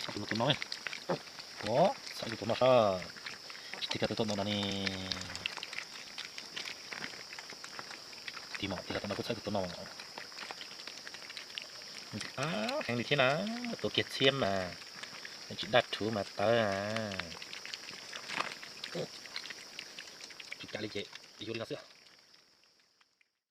Txham tus no, tus no, ua, txham tus no sab, tib kag tus tom no ni, tib mos tib kag tom no kuj txham tus tom no. Heev li thiab na, tua kiag txhiab mas tsis daj rhuv mas tawv. Tsis cas li ces yuav li no xwb.